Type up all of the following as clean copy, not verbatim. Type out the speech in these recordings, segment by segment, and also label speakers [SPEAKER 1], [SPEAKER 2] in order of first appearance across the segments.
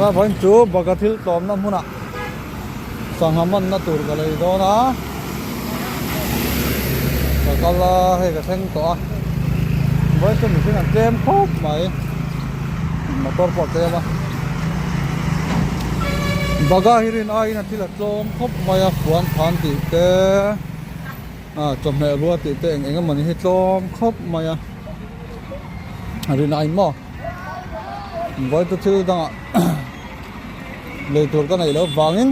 [SPEAKER 1] A vawiin chu Baga thil tlawmna hmunah sangha manna tur ka lei dawn a ka kal a hei ka thleng tawh a vawiin chu mihring an tlem khawp mai motor pawh a tlem a Baga hi rin aiin a thil a tlawm khawp mai a fuan phan tih te ah chawhmeh rua tih te eng eng emawni hi tlawm khawp mai a rin aiin maw. Vawitu thil dangah lei tur ka neih loh vangin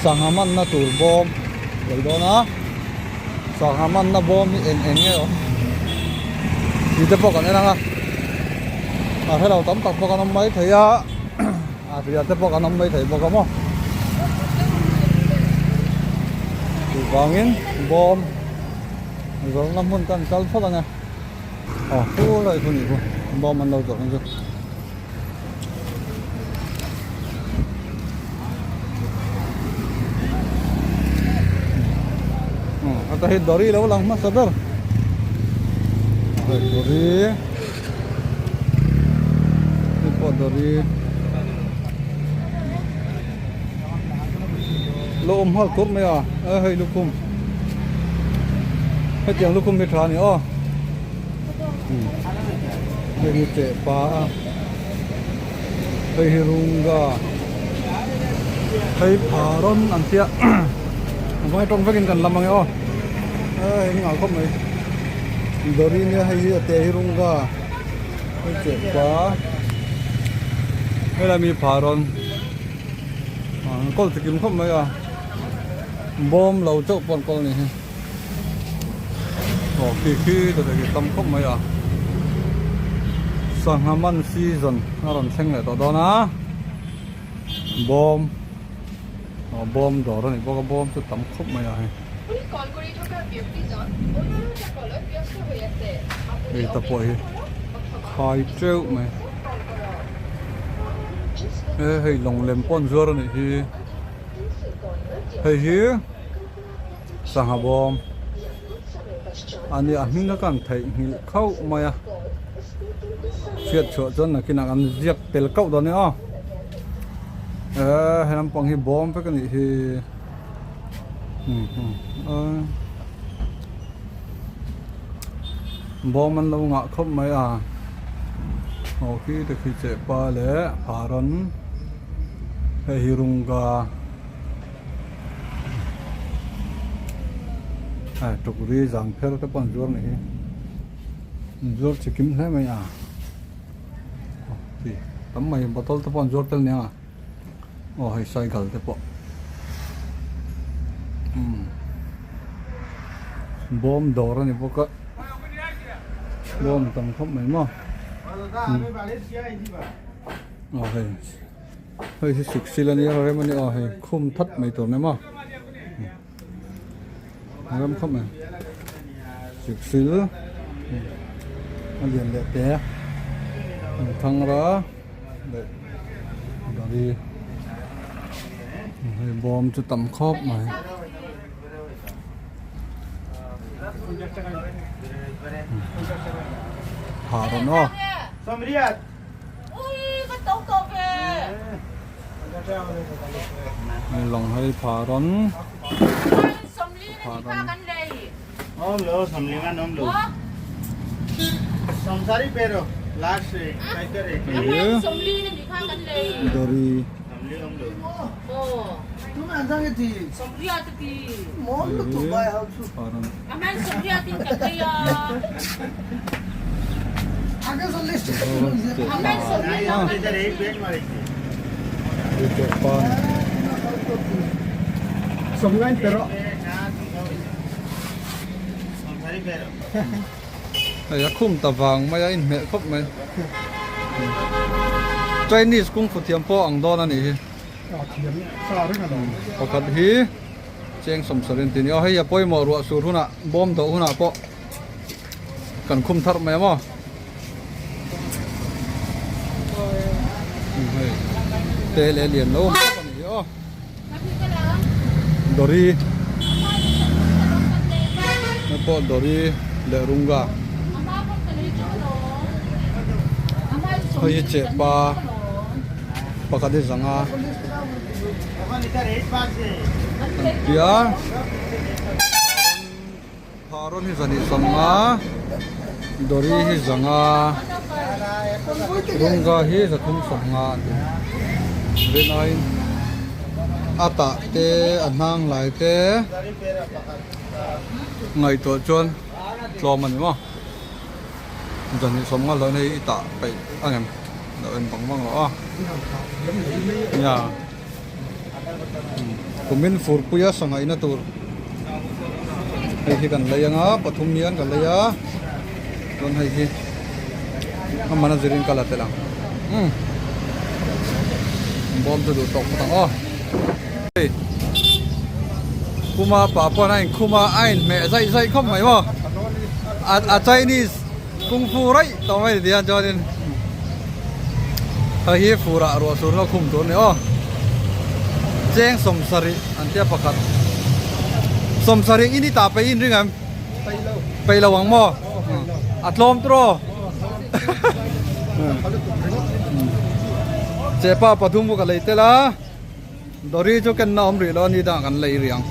[SPEAKER 1] sangha manna tur bawm lei dawn a sangha manna bawm hi eng eng nge awm tih te pawh kan en ang a a hrelo tam tak pawh kan awm mai thei a a hria te pawh kan awm mai thei bawk a maw chuvangin bawm zawrhna hmun kan kal phawt ang e. Aw pu lai khu nih khu bawm an lo zawrh ang chu. Heta hi dawri lo lang hmasa ber hei dawri hei pawh dawri lo awm nghal tur mai a hei lukhum. Hetiang lukhum hi tha a ni aw hei hi teh pa a hei hi runga hei pha rawn an tia vai tawng vekin kan lam ange aw hei engah khawp mai dawri nia hei hi a teh hi runga hei teh pa helai mi pha rawn kawl chikim khawp mai a. Bawm lo chauh pawh an kawl a ni hi aw khi khi ta te khi tam khawp mai a sangha man season a rawn thleng leh tawh dawn a bawm aw bawm dawr a ni bawk a bawm chu tam khawp mai a hei hei te pawh hi khai teuh mai he hei lawng lem pawh an zuar a nih hi. Hei hi sangha bawm a nia a hming a kan theihnghilh khauh mai a hriat chhuah chuan nakinah kan ziak tel kauh dawn nia aw eh he lampang hi bawm vek a nih hi bawm an lo ngah khawp mai a aw khi te khi chehpa leh pharawn. Hei hi rungga a tukri zang pher te pawh an zuar nih hi an zuar chi kim hle mai a ti tam mai bottle te pawh an zuar tel nia aw hei cycle te pawh umm bawm dawr a ni bawk a bawm tam khawp mai maw. Aw hei hei hi siksil a nia rem a ni aw hei khum that mai tur a ni maw rem khawp mai siksil a lian leh te thangra leh gari hei bawm chu tam khawp mai. Phah rawn aw. Lawng hei phah rawn. Phah rawn. Dawri. Hei a khum ta vang mai a inhmeh khawp mai Chinese kung fu thiam pawh ang dawn a nih hi pakhat hi cheng sawmsawrh in tih a ni aw hei a pawimawh ruah sur hunah bawm dawh hunah pawh kan khum thar mai a maw hei te leh lian lo awm tawp a ni hi aw dawri hei pawh dawri leh runga hei hi chehpa. Pakhat hi zanga an tia Pharawn hi zan 25 Dawri hi 500 Rungga hi 350 an ti rinaiin a tah te a hnang lai te ngaihtuah chuan tlawm a ni maw 150 hlawh in hei i tah peih ang em lo en vang vang lo a nia. Kumin furpuia sangaihna tur hei hi kan lei anga pathum hian kan lei a chuan hei hi a man a zirin ka la tel ang umm bawm chu duh tawk phawt ang aw hei kuma pah pawn a inkhum a a inhmeh zaih zaih khawp mai maw a chinese kungfu raih tawh mai ni tihian chuanin hei hi furah ruah surna khum tur a ni aw cheng 70 an tia pakhat 70 in i tah peih in ring em peih lo ang maw a tlawm tur aw chepa pathum pawh ka lei tel a dawri chu kenna awm rih lo a ni dangah kan lei rih ang.